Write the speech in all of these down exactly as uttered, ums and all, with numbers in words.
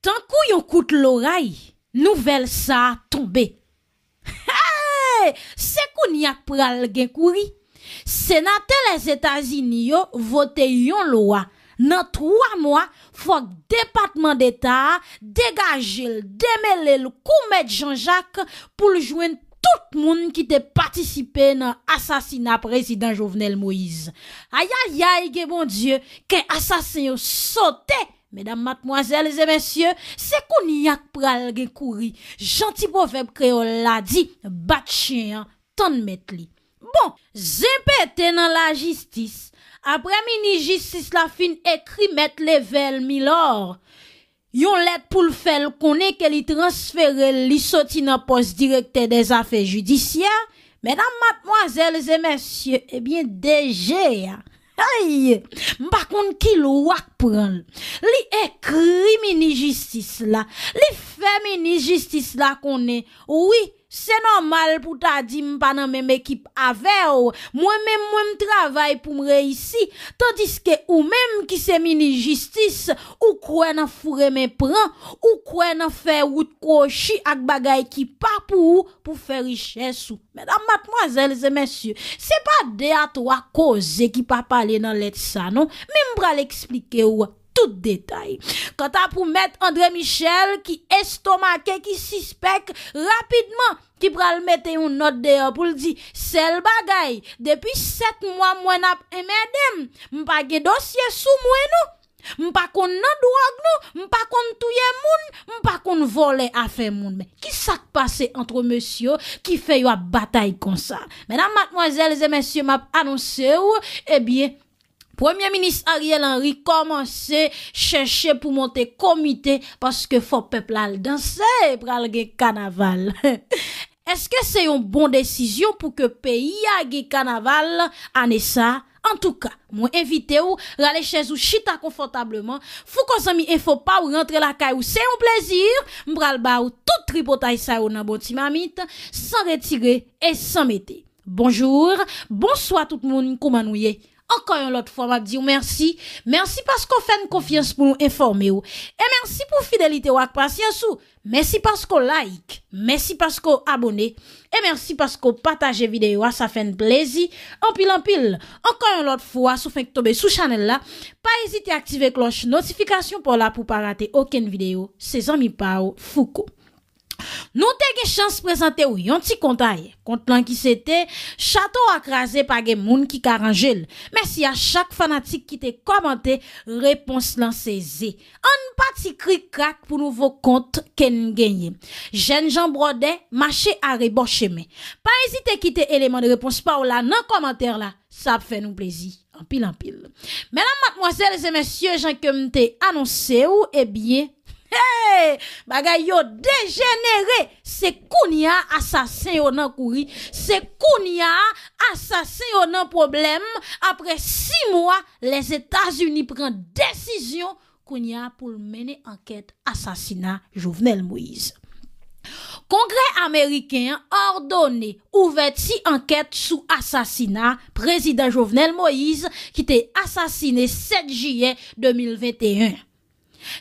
Tankou yon kout loray, nouvèl sa a tonbe. Hey! Se kounye a k pral gen kouri. Senatè Lèzetazini yo vote yon lwa. Nan twa mwa, fòk Depatman Deta a degaje l, demele l kou Mèt Jan Jak pou l jwenn tout moun ki te patisipe nan asasina Prezidan Jovenel Moïse. Ayayay, gen Bondye, kè asasen yo sote! Medam, madmwazèl e mesye, se kounye a k pral gen kouri. Jan ti pwovèb kreyòl la di, bat chen an, tann mèt li. Bon, zen pete nan lajistis. Apre minis jistis la fin ekri Mèt Level Milor yon lèt pou l fè l konnen ke li transfere l, li soti nan pòs direktè dèzafè jidisyè, medam, madmwazèl e mesye, ebyen, D G a, ay, m pa konn ki lwa k pran l. Li ekri minis jistis la, li fè minis jistis la konnen, wi, se nòmal pou ta di m pa nan menm ekip avè w. Mwen menm, mwen m travay pou m reyisi. Tandiske ou menm ki se minis jistis, ou kwè nan foure men pran, ou kwè nan fè wout kwochi ak bagay ki pa pou ou, pou fè richès ou. Medam, madmwazèl e mesye, se pa de a twa koze ki pa pale nan lèt sa non, men m pral eksplike w tout detay. Kanta pou Mèt André Michel ki estomake, ki sispèk, rapidman, ki pral mete yon nòt deyò pou l di, sèl bagay, depi sèt mwa m wè n ap enmède m, m pa gen dosye sou mwen non. M pa konn nan dwòg non, m pa konn touye moun, m pa konn vòlè afè moun. Men, ki sa k pase antre mesye yo ki fè yo ap batay konsa? Medam, madmwazèl e mesye, m ap anonse w, ebyen, Premye Minis Ariel Henry kòmanse chèche pou monte komite paske fò pèp la al danse, pral gen kanaval. Èske se yon bon desizyon pou ke peyi a gen kanaval ane sa? Antouka, mwen envite w rale chèz ou, chita konfòtableman. Fouko zanmi enfo pa w rantre lakay ou, se yon plezi. M pral ba w tout tripotay sa yo nan bon ti mamit, san retire e san mete. Bonjou, bonswa tout moun, kouman nou ye? Ankò yon lòt fwa, m ap di w mèsi. Mèsi paske w fè n konfyans pou nou enfòme w. E mèsi pou fidelite w ak pasyans ou. Mèsi paske w like. Mèsi paske w abone. E mèsi paske w pataje videyo a, sa fè n plezi anpil, anpil. Ankò yon lòt fwa, si w fenk tonbe sou chanèl la, pa ezite aktive klòch notifikasyon pa w la pou w pa rate okenn videyo. Se zanmi pa w, Fouko. Nou te gen chans prezante w yon ti kont ayè. Kont lan ki se te, Chato a kraze, pa gen moun ki ka ranje l. Mèsi a chak fanatik ki te kòmante, repons lan se ze. Ann pa ti krikrak pou nouvo kont ke n genyen. Jènjan bwòdè, mache arebò chemen. Pa ezite kite eleman de repons pa w la nan kòmantè la. Sa ap fè nou plezi anpil, anpil. Medam, madmwazèl e mesye, jan ke m te anonse w, ebyen, hey! Bagay yo dejenere! Se kounye a asasen yo nan kouri, se kounye a asasen yo nan pwoblèm. Apre sis mwa, Lèzetazini pran desizyon kounye a pou l mennen ankèt asasina Jovenel Moïse. Kongrè ameriken an òdone ouvèti ankèt sou asasina Prezidan Jovenel Moïse ki te asasine sèt jiyè de mil venteyen.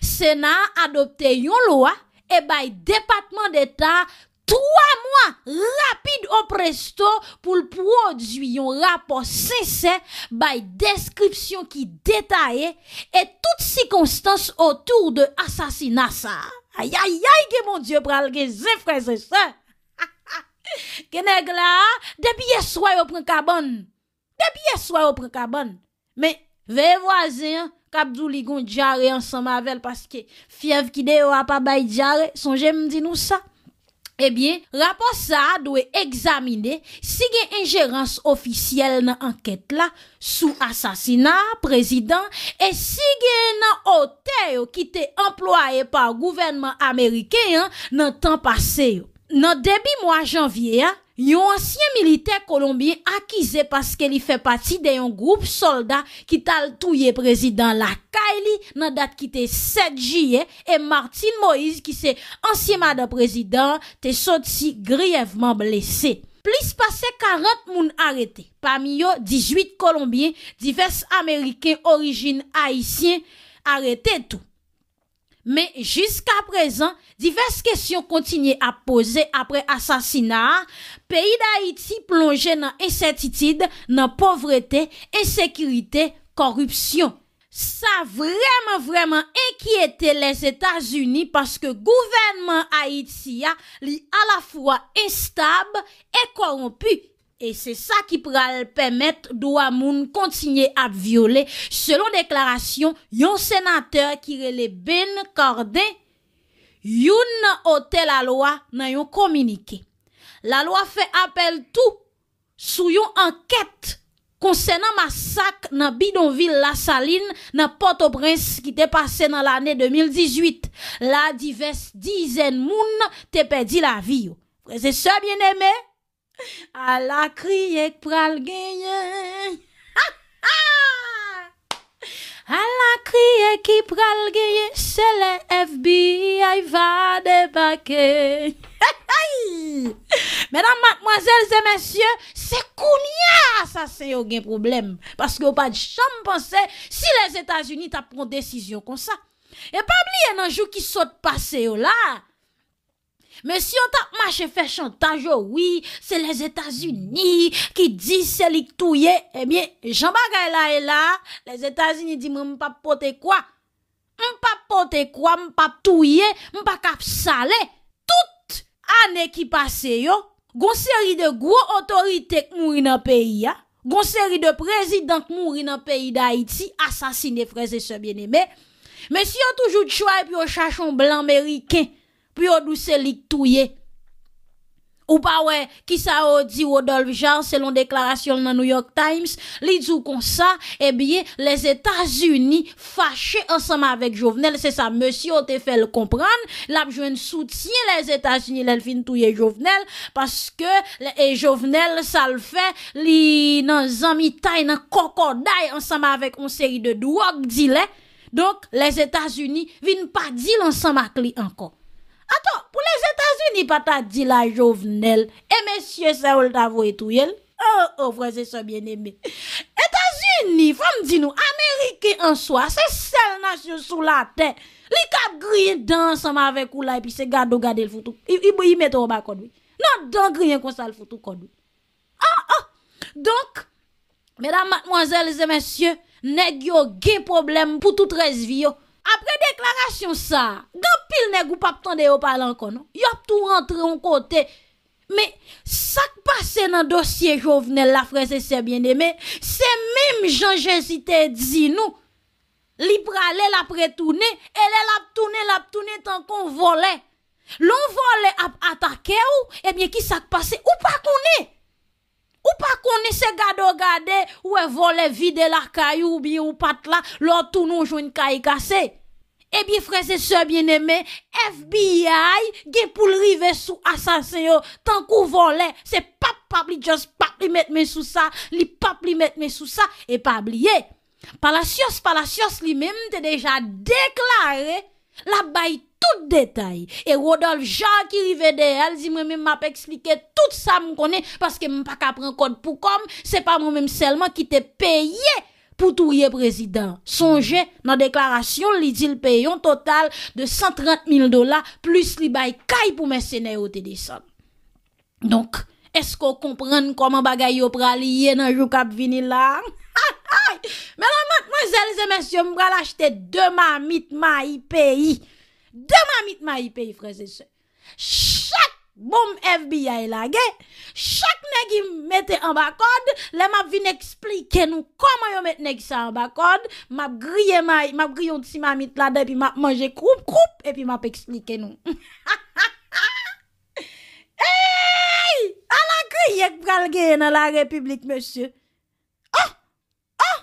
Sena a adopte yon lwa e bay Depatman Deta twa mwa rapid o presto pou l pwodui yon rapò sensè, bay deskripsyon ki detaye e tout sikonstans otou de asasina sa a. Ayayay, gen Bondye pral gen zen, frè e sè. Gen nèg la, depi yèswa yo pran kabann. Depi yèswa yo pran kabann. Men, veye vwazen an k ap di w li gon dyare ansanm avè l, paske fyèv ki deyò a pa bay dyare, sonje m di nou sa. Ebyen, rapò sa a dwe egzamine si gen enjerans ofisyèl nan ankèt la sou asasina prezidan e si gen nan otè yo ki te anplwaye pa gouvènman ameriken an nan tan pase yo. Nan debi mwa janvye a, yon ansyen militè kolonbyen akize paske li fè pati de yon gwoup sòlda ki t al touye prezidan lakay li nan dat ki te sèt jiyè, e Martine Moïse, ki se ansyen madan prezidan an, te soti griyèvman blese. Plis pase karant moun arete, pami yo dizuit kolonbyen, divès ameriken orijin ayisyen arete tou. Men jiskaprezan, divès kesyon kontinye ap poze apre asasina a. Peyi Dayiti plonje nan ensètitid, nan povrete, ensekirite, kòripsyon. Sa vrèman, vrèman enkyete Lèzetazini paske gouvènman Ayiti a, li alafwa enstab e kòwonpi. E se sa ki pral pèmèt dwa moun kontinye ap vyole, selon deklarasyon yon senatè ki rele Ben Cardin, youn nan otè lalwa nan yon kominike. Lalwa fè apèl tou sou yon ankèt konsènan masak nan bidonvil Lasalin nan Pòtoprens ki te pase nan lane de mil dizuit, la divès dizèn moun te pèdi lavi yo. Frè e sè byeneme, ala kriye k pral genyen. Ala kriye ki pral genyen, se lè F B I va debake. Medam, madmwazèl e mesye, se kounye a asasen yo gen pwoblèm, paske yo pa t janm panse si Lèzetazini t ap pran desizyon konsa. E pa bliye nan jou ki sot pase yo la, mesye yo t ap mache fè chantaj yo, wi, se Lèzetazini ki di se li k touye. Ebyen, jan bagay la ye la, Lèzetazini di mwen m p ap pote kwa. M p ap pote kwa, m p ap touye, m pa ka sale. Tout ane ki pase yo, gon seri de gwo otorite k mouri nan peyi a, gon seri de prezidan k mouri nan peyi Dayiti, asasine, frè e sè byeneme. Mesye yo toujou try pou yo chache yon blan meriken pou yo di w se li k touye. Ou pa wè kisa yo di Rodolphe Jarre, selon deklarasyon l nan New York Times, li di w konsa, ebyen, Lèzetazini fache ansanm avèk Jovenel, se sa mesye yo te fè l konprann, l ap jwenn soutyen Lèzetazini lè l fin touye Jovenel, paske lè, e Jovenel, sa l fè, li nan zanmitay, nan kòkòday ansanm avèk yon seri de dwòg dilè. Donk, Lèzetazini vin pa deal ansanm ak li ankò. Atò, pou Lèzetazini pa ta deal a Jovenel, e mesye sa yo l ta voye touye l? Oh, oh, frè e sè byeneme. Etazini, fò m di nou, Ameriken an swa, se sèl nasyon sou latè. Li ka griyen dan ansanm avèk ou la, epi se gade w gade l fout ou, i, i, i mete w anba kòd, wi. Nan dan griyen konsa, l fout ou kòd, wi. Ah, ah! Donk, medam, madmwazèl e mesye, nèg yo gen pwoblèm pou tout rès vi yo. Apre deklarasyon sa a, gen anpil nèg ou p ap tande yo pale ankò, non. Y ap tou rantre yon kote. Men, sa k pase nan dosye Jovenel la, frè e sè byeneme, se menm jan Jezi te di nou, li prale, l ap retounen, e lè l ap tounen, l ap tounen tankou yon vòlè. Lè yon vòlè ap atake w, ebyen, kisa k pase? Ou pa konnen. Ou pa konnen, se gade w gade, ou wè vòlè vide lakay ou, oubyen ou pa t la, lè w tounen w jwenn kay kase. Ebyen, frè e sè byeneme, F B I gen pou l rive sou asasen yo tankou vòlè. Se p ap, p ap, li just p ap li met men sou sa, li p ap li met men sou sa. E pa bliye, Palacios, Palacios li menm te deja deklare l ap bay tout detay. E Rodolphe Jarre ki rive dèyè l di, mwen menm m ap eksplike tout sa m konnen, paske m pa ka pran kòd pou kò m, se pa mwen menm sèlman ki te peye pou touye prezidan. Sonje, nan deklarasyon l, li di l peye yon total de san trant mil dola, plis li bay kay pou mèsenè yo te desann. Donk, èske w konprann kòman bagay yo pral ye nan jou k ap vini la a? Medam, madmwazèl e mesye, m pral achte de mamit mayi peyi. De mamit mayi peyi, frè e sè. Chak bonm F B I lage, chak nèg li mete anba kòd, lè m ap vin eksplike nou kòman yo met nèg sa anba kòd, m ap griye mayi, m ap griye yon ti mamit ladan, epi m ap manje kroup kroup, epi m ap eksplike nou. Ey! Ala kriye k pral genyen nan la repiblik, mesye. Oh! Oh!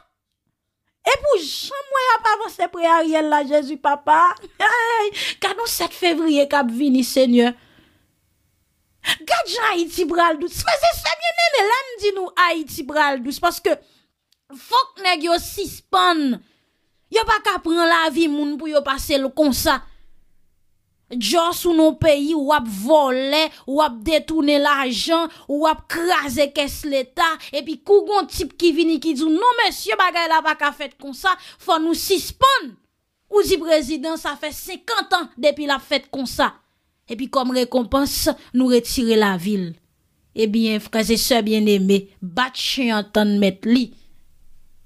E pou jan m wè y ap avanse pre Ariel la, Jezi papa. Ey! Gad yon sèt fevriye k ap vini, Senyè. Gad jan Ayiti pral dous. Frè e sè byeneme, lè m di nou Ayiti pral dous, paske fòk nèg yo sispann. Yo pa ka pran lavi moun pou yo pase l konsa. Djòs ou nan peyi, w ap vòlè, w ap detounen lajan, w ap kraze kès leta, epi kou gon tip ki vini ki di w, non mesye, bagay la pa ka fèt konsa, fò nou sispann. Ou di prezidan sa fè senkant an depi l ap fèt konsa. Epi kòm rekonpans, nou retire lavi l. Ebyen, frè e sè byeneme, bat chen an tann mèt li.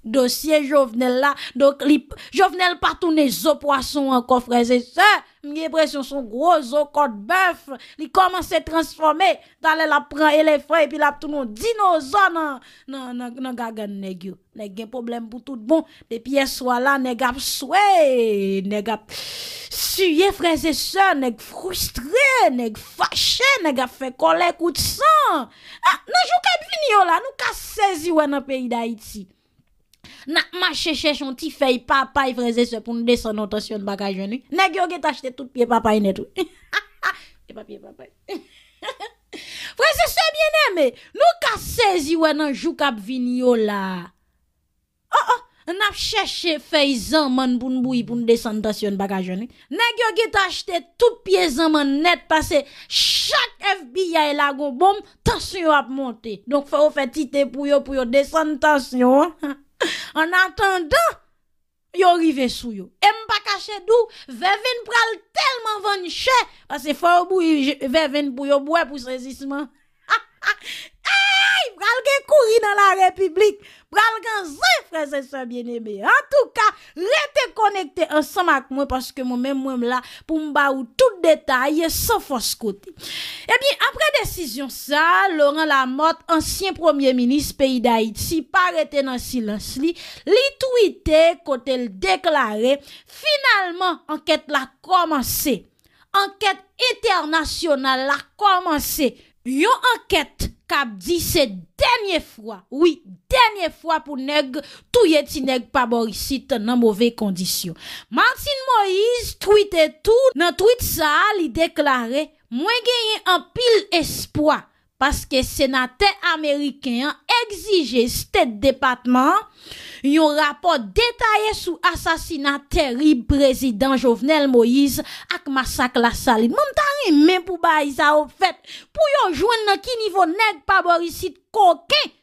Dosye Jovenel la, donk li, Jovenel pa tounen zo pwason ankò, frè e sè. M gen enpresyon se yon gwo zo kòt bèf. Li kòmanse transfòme. Talè l ap pran elefan epi l ap tounen yon dinozò nan, nan, nan, nan gagann nèg yo. Nèg gen pwoblèm pou tout bon. Depi yèswa la, nèg ap swe, nèg ap siye frè e sè, nèg fristre, nèg fache, nèg ap fè kòlè kout san. Ah, nan jou k ap vini yo la, nou ka sezi wè nan peyi Dayiti. N ap mache chèche yon ti fèy papay, frè e sè, pou n desann yon tansyon n pa ka jwenn, wi. Nèg yo gentan achte tout pye papay nèt, wi. E pa pye papay. Frè e sè byeneme, nou ka sezi wè nan jou k ap vini yo la. Oh, oh, n ap chèche fèy zanmann pou n bouyi pou n desann tansyon n pa ka jwenn, wi. Nèg yo gentan achte tout pye zanmann nèt, pase chak F B I lage yon bonm, tansyon yo ap monte. Donk, fò yo fè ti te pou yo, pou yo desann tansyon an. Annatandan, yo rive sou yo. E m pa kache di w, vèvenn pral tèlman vann chè, pase fò yo bouyi je- vèvenn pou yo bwè pou sezisman. Ey, pral gen kouri nan larepiblik, pral gen zen, frè e sè byeneme. Antouka, rete konekte ansanm ak mwen, paske mwen menm, mwen la pou m ba ou tout detay san fòs kote. Ebyen, apre desizyon sa, Laurent Lamothe, ansyen premye minis peyi Dayiti, pa rete nan silans li, li twite kote l deklare, finalman, ankèt la kòmanse. Ankèt entènasyonal la kòmanse. Yon ankèt k ap di se dènye fwa, wi, dènye fwa pou nèg touye ti nèg pa bò isit nan move kondisyon. Martine Moïse twite tou, nan twit sa a, li deklare, mwen genyen anpil espwa, paske senatè ameriken an egzije State Department an yon rapò detaye sou asasina terib prezidan Jovenel Moïse ak masak Lasalin. Mwen, m ta renmen pou bagay sa yo fèt, pou yo jwenn nan ki nivo nèg pa bò isit koken.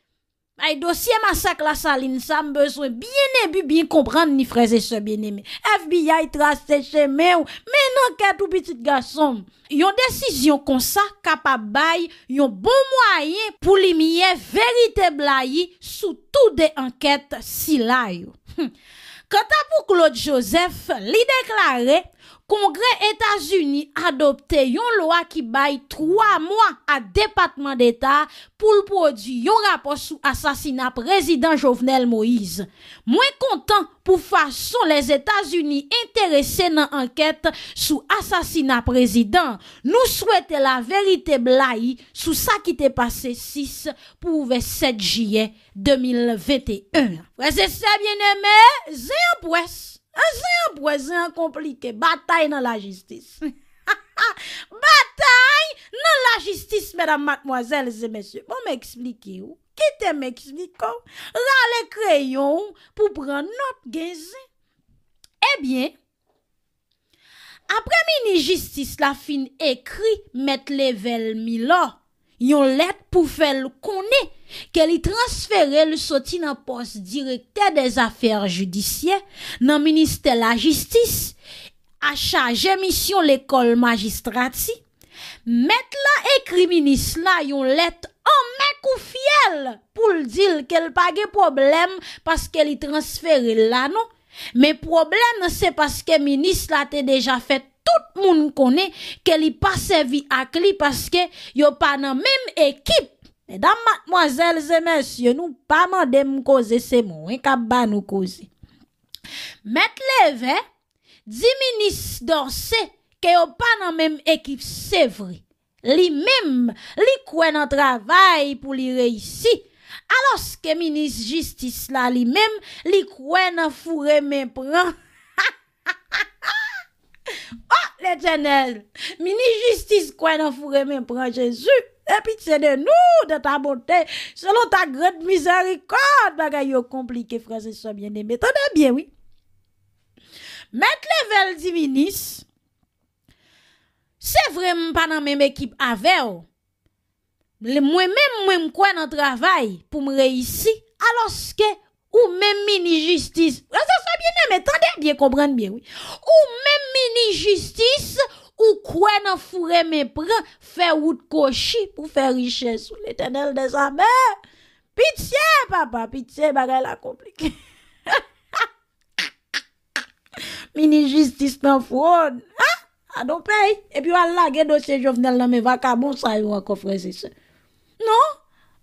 Ay, dosye masak Lasalin sa, m bezwen byen epi byen konprann li, frè e sè byeneme. F B I trase chemen w, mennen ankèt ou, pitit gason m. Yon desizyon konsa kapab bay yon bon mwayen pou limyè verite blayi sou tou de ankèt sila yo. Kanta pou Claude Joseph, li deklare, Kongrè Etazini adopte yon lwa ki bay twa mwa a Depatman Deta pou l pwodui yon rapò sou asasina prezidan Jovenel Moïse. Mwen kontan pou fason Lèzetazini enterese nan ankèt sou asasina prezidan. Nou swete laverite blayi sou sa ki te pase sis pou ouvè sèt jiyè de mil venteyen an. Frè e sè byeneme, zen an pwès. An zen an pwès, zen an konplike. Batay nan lajistis. Batay nan lajistis, medam, madmwazèl e mesye. Bon, m eksplike w. Kite m eksplike w. Rale kreyon w pou pran nòt, gen zen. Ebyen, apre minis jistis la fin ekri Mèt Level Milor yon lèt pou fè l konnen ke li transfere l soti nan pòs direktè dè zafè jidisyè nan ministè lajistis a chaje misyon lekòl majistrati, mèt la ekri minis la yon lèt anmè kou fyèl pou l di l ke l pa gen pwoblèm paske li transfere l la non. Men pwoblèm nan se paske minis la te deja fè tout moun konnen ke li pa sèvi ak li paske yo pa nan menm ekip. Medam, madmwazèl e mesye, nou pa mande m koze, se mwen k ap ba nou koze. Mèt Levè di minis Dorcé ke yo pa nan menm ekip, se vre. Li menm, li kwè nan travay pou li reyisi. Alòske minis jistis la, li menm, li kwè nan foure men pran. Oh, Letènèl! Minis jistis kwè nan foure men pran, Jezi! Aie pitié de nous, dans ta bonté, selon ta grande miséricorde. Bagay yo konplike, frè e sè byeneme. Tande byen, wi. Mèt Levè di minis, se vre m pa nan menm ekip avè w. Mwen menm, mwen, m kwè nan travay pou m reyisi, alòske Ou menm minis jistis, frè e sè byeneme, tande byen, konprann byen, wi. Ou menm minis jistis, ou kwè nan foure men pran, fè wout kwochi pou fè richès ou, Letènèl dèzame. Pitye, papa, pitye, bagay la konplike. Minis jistis nan fwod. Ha? Adon pèy. Epi yo al lage dosye Jovenel nan men vakabon sa yo ankò, frè e sè. Non,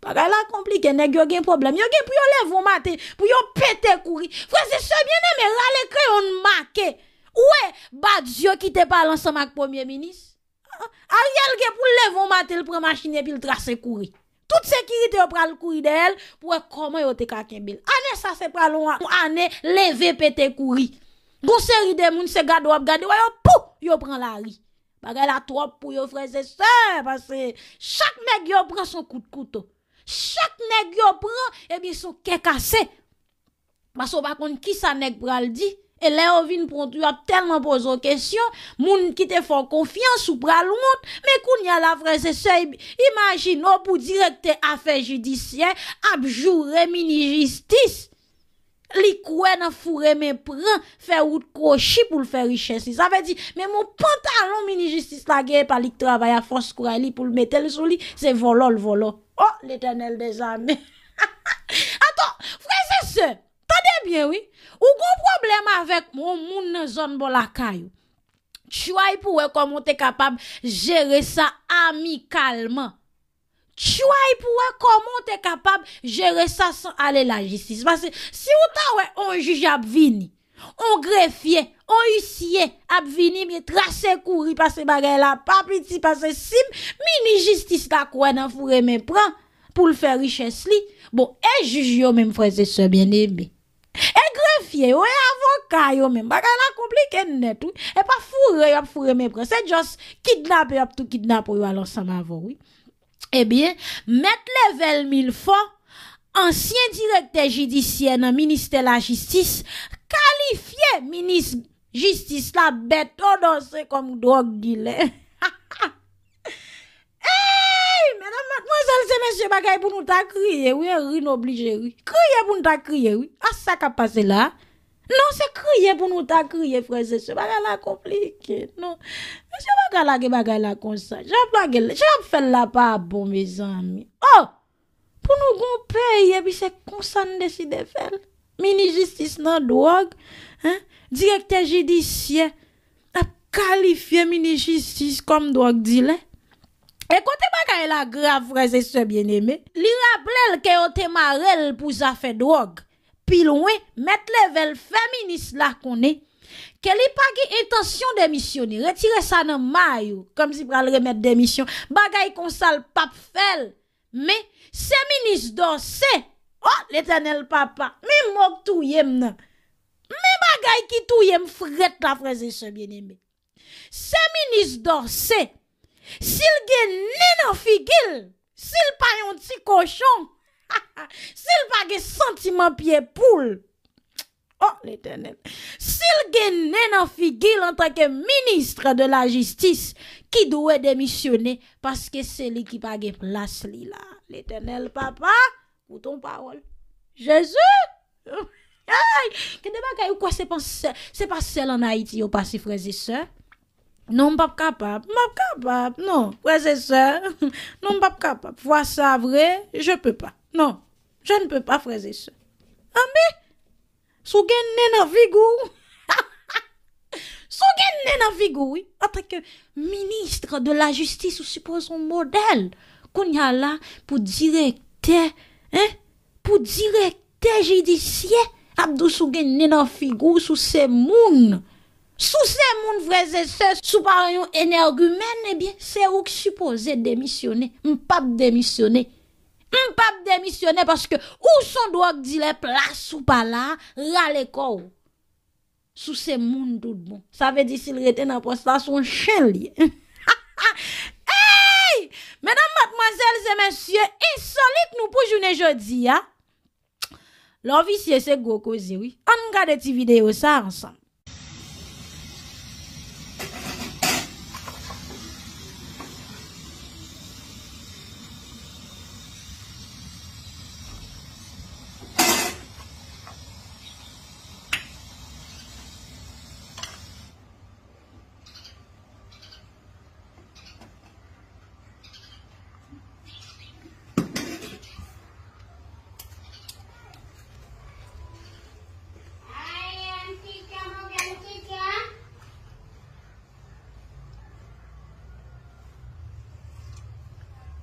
bagay la konplike, nèg yo gen pwoblèm. Yo gen pou yo leve yon maten, pou yo pete kouri. Frè e sè byeneme, rale kreyon n make. Ou wè, Badio ki te pale ansanm ak premye minis? Ariel gen pou l leve yon maten, l pran machin epi l trase kouri. Tout sekirite yo pral kouri dèyè l pou wè kòman yo te ka kenbe l. Ane sa se pral yon, yon ane leve pete kouri. Gon seri de moun se gade w ap gade, wè yo, pou yo pran lari. Bagay la twòp pou yo, frè e sè, paske chak nèg yo pran se yon kout kouto. Chak nèg yo pran, ebyen, se yon kè kase. Paske w pa konn kisa nèg pral di. E lè yo vin pran w tou, y ap tèlman poze w kesyon, moun ki te fè w konfyans, ou pral wont. Men kounye a la, frè e sè, im-, imajine w pou direktè afè jidisyè ap joure minis jistis. Li kwè nan foure men pran, fè wout kwochi pou l fè richès li. Sa vle di, menm yon pantalon minis jistis la gen, e pa li k travay a fòs kouray li pou l mete l sou li, se vòlò l vòlò. O, Letènèl dèzame. Ato, frè e sè, tande byen, wi. Ou gon pwoblèm avèk yon moun nan zòn bò lakay ou. Tchway pou wè kòman w te kapab jere sa amikalman. Tchway pou wè kòman w te kapab jere sa san ale lajistis. Paske si w ta wè on jij ap vini, on grefye, on isye ap vini, men trase kouri, paske bagay la pa piti, paske si minis jistis la kwè nan foure men pran pou l fè richès li, bon, e jij yo menm, frè e sè byeneme. E grefye yo, e avoka yo menm. Bagay la konplike nèt, wi. E pa foure y ap foure men pran. Se just kidnape y ap tou kidnape yo al ansanm avè w, wi. Ebyen, mèt Level Milfò, ansyen direktè jidisyè nan ministè lajistis, kalifye minis jistis la Bèto Dòse kòm dwòg dilè. Ey, medam, madmwazèl, se mesye, bagay pou nou ta kriye, wi, e ri, nou oblije ri. Kriye pou nou ta kriye, wi. A sa k ap pase la a? Non, se kriye pou nou ta kriye, frè e sè. Bagay la konplike, non. Mesye, pa ka lage bagay la konsa. Jan ap lage l, jan ap fè l la pa bon, mezanmi. Oh! Pou nou gon peyi, epi se konsa n deside fè l. Minis jistis nan dwòg, en? Direktè jidisyè ap kalifye minis jistis kòm dwòg dilè. E kote bagay la grav, frè e sè byeneme, li raple l ke yo te mare l pou zafè dwòg. Pi lwen, mèt Level fè minis la konnen ke li pa gen entansyon demisyone. Retire sa nan may ou, kòmsi pral remèt demisyon. Bagay konsa l p ap fè l. Men, se minis Dòse. O, Letènèl papa, men mo k touye m nan. Men bagay ki touye m frèt la, frè e sè byeneme. Se minis Dòse. Si l gen nen nan figi l, si l pa yon ti kochon, si l pa gen santiman pye poul, o Letènèl, si l gen nen nan figi l antanke minis de la jistis ki dwe demisyone paske se li ki pa gen plas li la. Letènèl papa, koute yon pawòl. Jezi! Ay! Gen de bagay ou kwè se pa sè-, se pa sèl ann Ayiti yo pase, frè e sè. Non, m p ap kapab. M p ap kapab. Non, frè e sè. Non, m p ap kapab. Fwa sa vre, je peux pas. Non, je ne peux pas, frè e sè. Anben, si w gen nen nan figi w, si w gen nen nan figi w, wi, antanke minis de la jistis, ou sipoze yon modèl. Kounye a la, pou direktè, en, pou direktè jidisyè ap di w si w gen nen nan figi w, si w se moun. Si w se moun, frè e sè, si w pa yon enègimèn, ebyen, se ou k sipoze demisyone. M p ap demisyone. M p ap demisyone paske ou s on dwòg dilè, plas ou pa la, rale kò w. Si w se moun tout bon. Sa vle di si l rete nan pòs la, s on chen l ye. Ey! Medam, madmwazèl e mesye, ensolit nou pou jounen jodi a. Lè w visye, se gwo koze, wi. Ann gade ti videyo sa a ansanm.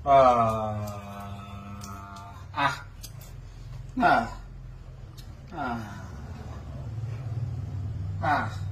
Ah. Ah. Ah. Ah. Ah.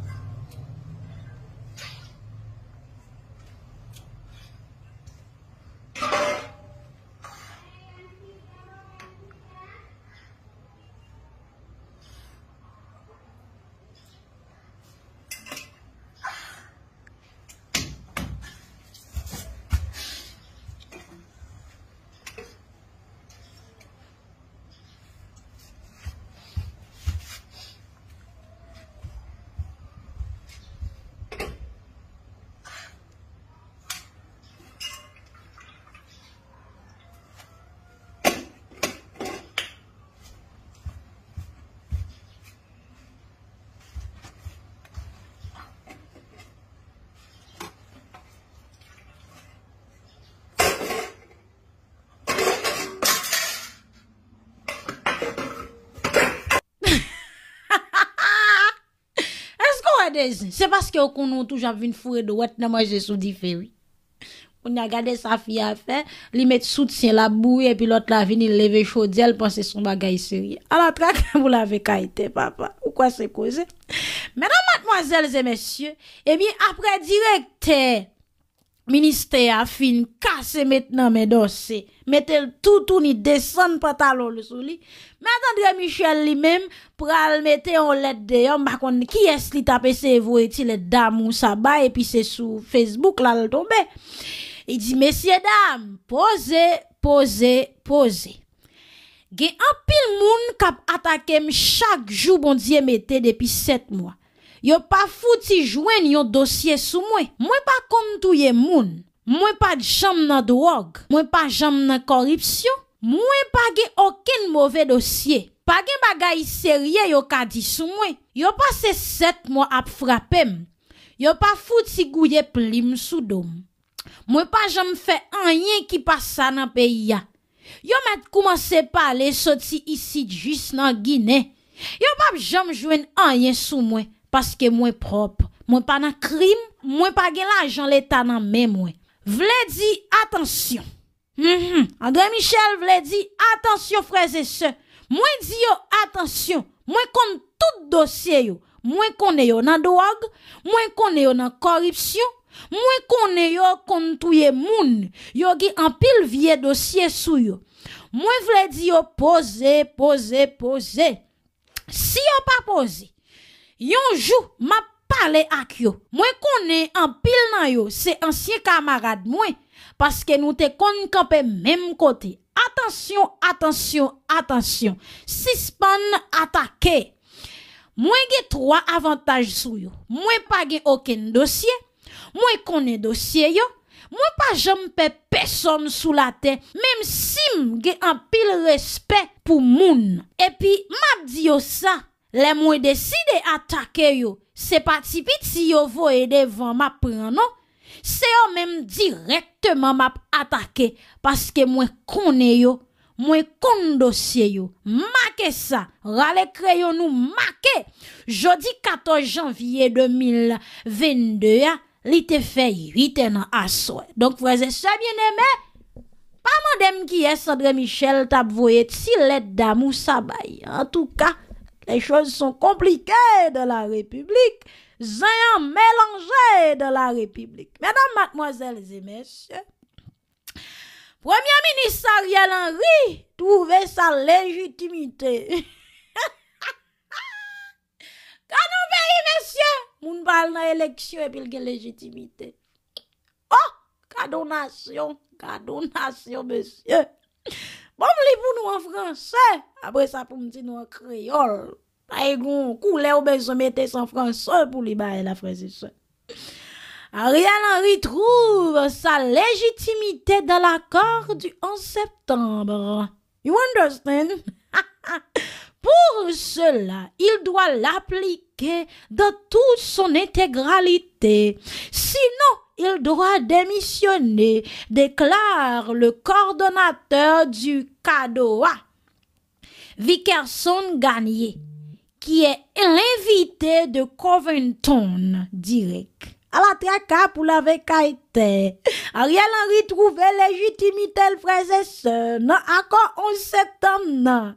Èske w wè de zen? Se paske w konnen w toujou ap vin foure dwèt nan manje sou dife, wi. Kounye a, gade sa fi a fè, li met soutyen, l ap bouyi, epi lòt la vini, l leve chodyè, l panse se yon bagay serye. Ala traka pou lave kay tè, papa. Ou kwè se koze? Medam, madmwazèl e mesye, ebyen, apre direktè ministè a fin kase met nan men Dòse, mete l toutouni, desann pantalon l sou li, Mèt André Michel li menm pral mete yon lèt deyò, m pa konn kiyès li t ap eseye voye ti lèt damou sa bay, epi se sou Facebook la l tonbe. Li di, "Mesyedam, poze, poze, poze. Gen anpil moun k ap atake m chak jou Bondye mete depi sèt mwa. Yo pa fouti jwenn yon dosye sou mwen. Mwen pa konn touye moun. Mwen pa t janm nan dwòg. Mwen pa janm nan kòripsyon. Mwen pa gen okenn move dosye. Pa gen bagay serye yo ka di sou mwen. Yo pase sèt mwa ap frape m. Yo pa fouti gouye plim sou do m. Mwen pa janm fè anyen ki pa sa nan peyi a. Yo mèt koumanse pale soti isit jis nan Ginen. Yo p ap janm jwenn anyen sou mwen, paske mwen pwòp. Mwen pa nan krim, mwen pa gen lajan Leta nan men mwen. Vle di, atansyon. Mhm. André Michel vle di, atansyon, frè e sè. Mwen di yo, atansyon. Mwen konn tout dosye yo. Mwen konnen yo nan dwòg. Mwen konnen yo nan kòripsyon. Mwen konnen yo konn touye moun. Yo gen anpil vye dosye sou yo. Mwen vle di yo poze, poze, poze. Si yo pa poze, yon jou m ap pale ak yo. Mwen konnen anpil nan yo se ansyen kamarad mwen, paske nou te konn kanpe menm kote. Atansyon, atansyon, atansyon. Sispann atake. Mwen gen twa avantaj sou yo. Mwen pa gen okenn dosye. Mwen konnen dosye yo. Mwen pa janm pè pèsonn sou latè, menm si m gen anpil respè pou moun. Epi, m ap di yo sa, lè mwen deside atake yo, se pa ti piti yo voye devan m ap pran non. Se yo menm dirèkteman m ap atake, paske mwen konnen yo, mwen konn dosye yo. Make sa, rale kreyon nou make. Jodi katòz janvye de mil vennde a, li te fè uit è nan aswè. Donk, frè e sè byeneme, pa mande m kiyès André Michel t ap voye ti lèt damou sa bay. Antouka, les choses sont compliquées dans la République. Zen an melanje dans la République. Medam, madmwazèl e mesye, Premye Minis Ariel Henry twouve sa lejitimite. Gade yon peyi, mesye! Moun pa al nan eleksyon epi l gen lejitimite. Oh! Gade yon nasyon, gade yon nasyon, mesye! Bon, m li pou nou an franse, apre sa pou m di nou an kreyòl. Pa gen yon koulè ou bezwen mete san franse pou li bay la, frè e sè. Ariel Henry trouve sa légitimité dans l'accord du onze septembre. You understand? Pour cela, il doit l'appliquer dans toute son intégralité. Sinon, il doit démissionner, déclare le coordonnateur du CADOA, Vickerson Gagné, qui est l'invité de Covington Direct. Ala traka pou lave kay tè. Ariel Henry twouve lejitimite l, frè e sè, nan akò onz septanm nan.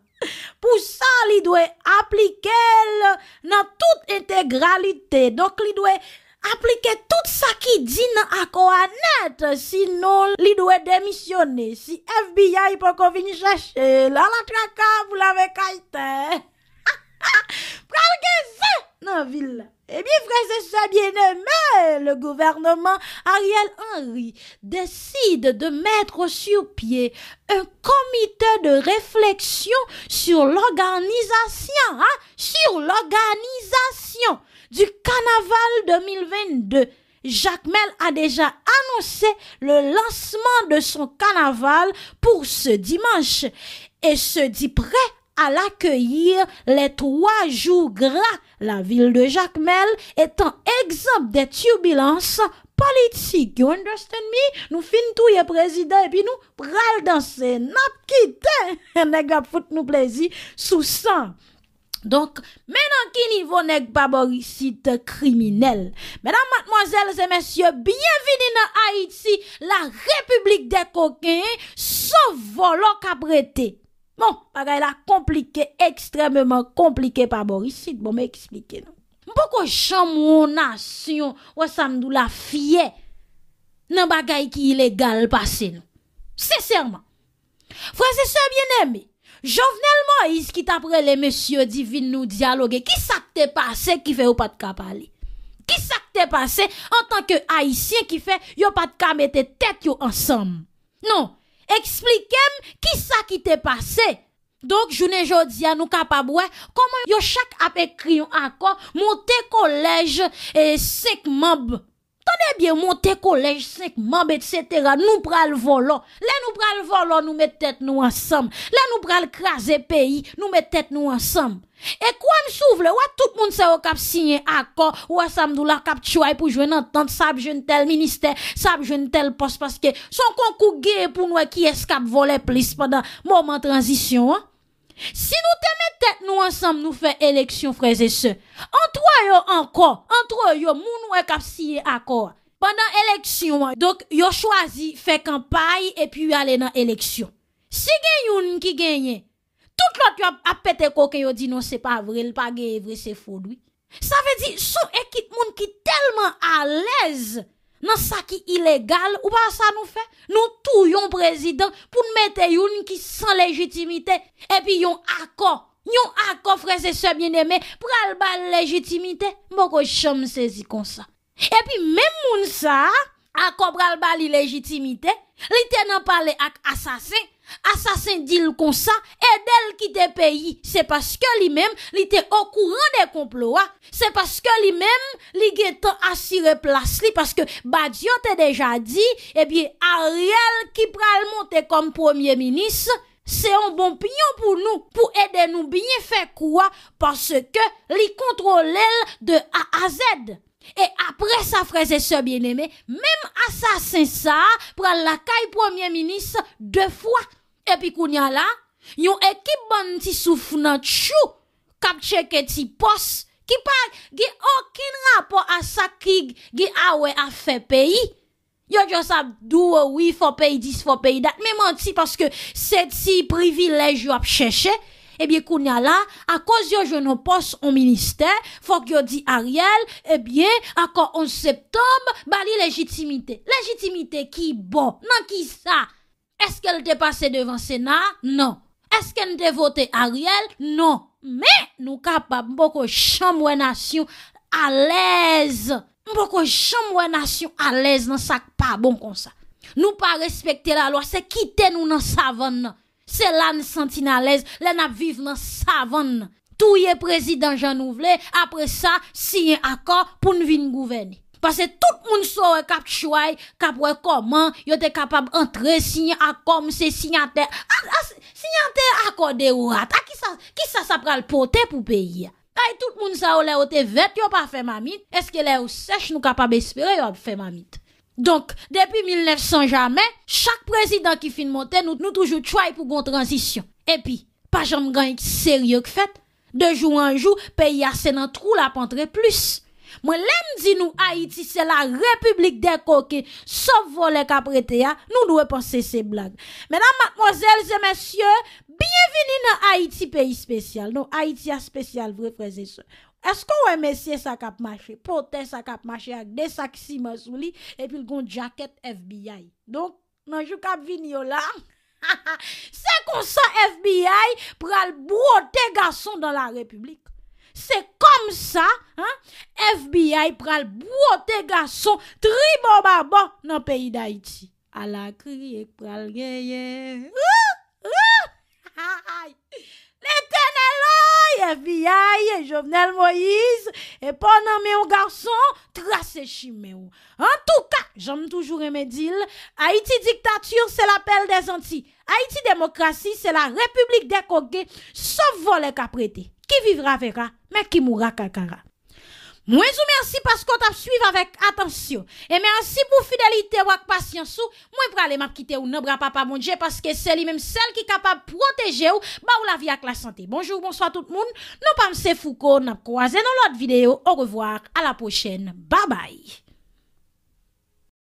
Pou sa, li dwe aplike l nan tout entegralite. Donk, li dwe aplike tout sa ki di nan akò a nèt. Sinon, li dwe demisyone. Si F B I poko vin chèche l, ala traka pou lave kay tè. Pral gen zen nan vil la. Ebyen, frè e sè byeneme, le gouvernement Ariel Henry décide de mettre sur pied un comité de réflexion sur l'organisation, hein, sur l'organisation du carnaval deux mille vingt-deux. Jacmel a déjà annoncé le lancement de son carnaval pour ce dimanche et se dit prêt à l'accueillir les trois jours gras, la ville de Jacmel étant exempte des turbulences politiques. You understand me? Nou fin touye prezidan epi nou pral danse. N ap kite nèg ap fout nou plezi sou san. Donk, men nan ki nivo nèg pa bò isit kriminèl. Medam, madmwazèl e mesye, byenvini nan Ayiti, la République des coquins, sof vòlò k ap rete. Bon, bagay la konplike, ekstrèmeman konplike pa bò isit. Bon, m eksplike nou. M poko janm wè yon nasyon, wè sa m di w la, fyè nan bagay ki ilegal pase nou. Sensèman. Frè e sè byeneme, Jovenel Moïse ki t ap rele mesye yo di vin nou dyaloge, ki sa k te pase ki fè yo pa t ka pale? Ki sa k te pase antanke Ayisyen ki fè yo pa t ka mete tèt yo ansanm? Non, eksplike m ki sa ki te pase. Donk, jounen jodi a, nou kapab wè kòman yo chak ap ekri yon akò, monte kolèj e senk manm. Tande byen, monte kolèj, senk manm, etsetera. Nou pral vòlò. Lè nou pral vòlò, nou met tèt nou ansanm. Lè nou pral kraze peyi, nou met tèt nou ansanm. E kwè m si w vle, wè tout moun sa yo k ap siyen akò, ou wè sa m di w la, k ap tchway pou jwenn antant, sa ap jwenn tèl ministè, sa ap jwenn tèl pòs, paske se yon konkou k genyen pou n wè kiyès k ap vòlè plis pandan moman tranzisyon an. Si nou te met tèt nou ansanm, nou fè eleksyon, frè e sè, antre yo ankò, antre yo, moun ou wè k ap siyen akò a, pandan eleksyon an, donk, yo chwazi fè kanpay epi y ale nan eleksyon. Si gen youn ki genyen, tout lòt yo ap, ap pete koken, yo di non, se pa vre, l pa genyen vre, se fwod, wi. Sa vle di, s on ekip moun ki tèlman alèz nan sa ki ilegal, ou pa wè sa nou fè? Nou touye yon prezidan pou n mete youn ki san lejitimite, epi yon akò, yon akò, frè e sè byeneme, pral ba l lejitimite. M poko janm sezi konsa. Epi menm moun sa a, akò pral ba li lejitimite, li te nan pale ak asasen, asasen di l konsa, ede l kite peyi, se paske li menm, li te okouran de konplo a, se paske li menm, li gentan asire plas li, paske Badio te deja di, ebyen, Ariel ki pral monte kòm premye minis, se yon bon pyon pou nou, pou ede nou byen fè kou a, paske li kontwole l de A a Z. E apre sa, frè e sè byeneme, menm asasen sa a pral lakay premye minis de fwa. Epi kounye a la, yon ekip bann ti souf nan tchou k ap tcheke ti pòs ki pa gen okenn rapò a sa ki gen a wè a fè peyi. Yo just ap di w, wi, fò peyi dis, fò peyi dat. Men manti, paske se ti privilèj yo ap chèche. Ebyen, kounye a la, akoz yo jwenn yon pòs, yon ministè, fòk yo di Ariel, ebyen, akò onz septanm, ba li lejitimite. Lejitimite ki bò? Nan ki sa? Èske l te pase devan Sena a? Non. Èske n te vote Ariel? Non. Men, nou kapab, m poko janm wè nasyon alèz. M poko janm wè nasyon alèz nan sa k pa bon konsa. Nou pa respekte lalwa, se kite nou nan savann nan. Se la n santi n alèz, lè n ap viv nan savann nan. Touye prezidan jan nou vle, apre sa, siyen akò pou n vin gouvène. Paske tout moun sa w wè k ap tchway, k ap wè kòman yo te kapab antre siyen akò, m se siyatè. A, a, siyatè akò de rat. A kisa, kisa sa pral pote pou peyi a? Ay, tout moun sa yo, lè yo te vèt, yo pa fè mamit. Èske lè yo sèch, nou kapab espere yo ap fè mamit? Donk, depi mil nèf san jamè, chak prezidan ki fin monte, nou, nou toujou tchway pou gon tranzisyon. Epi, pa janm gen anyen serye k fèt. De jou an jou, peyi a se nan twou l ap antre plis. Mwen, lè m di nou Ayiti se la repiblik dè koken, sòf vòlè k ap rete a, nou dwe panse se blag. Medam, madmwazèl e mesye, byenvini nan Ayiti, peyi espesyal. Non, Ayiti a espesyal vre, frè e sè. Èske w wè mesye sa k ap mache, potè sa k ap mache ak de sak siman sou li, epi l gon djakèt F B I? Donk, nan jou k ap vini yo la, se konsa F B I pral bwote gason dan la repiblik. Se kòmsa, hein, F B I pral bwote gason tribò babò nan peyi Dayiti. Ala kriye k pral genyen. Ouh! Ouh! Ay! Letènèl, oy, F B I, Jovenel Moïse, e pa w nan men yon gason, trase chimen w. Antouka, jan m toujou renmen di l, Ayiti diktati, se la pèl dè Zanti. Ayiti demokrasi, se la repiblik dè koken, sòf vòlè k ap rete. Qui vivra verra, mais qui mourra calcara. Mwen di w mèsi paske w t ap swiv avèk atansyon. E mèsi pou fidelite w ak pasyans ou. Mwen prale, m ap kite w nan bra Papa Bondye, paske se li menm sèl ki kapab pwoteje w, ba w lavi ak lasante. Bonjou, bonswa tout moun. Non pa m se Fouco, n ap kwaze nan lòt videyo. Au revoir, à la prochaine. Babay.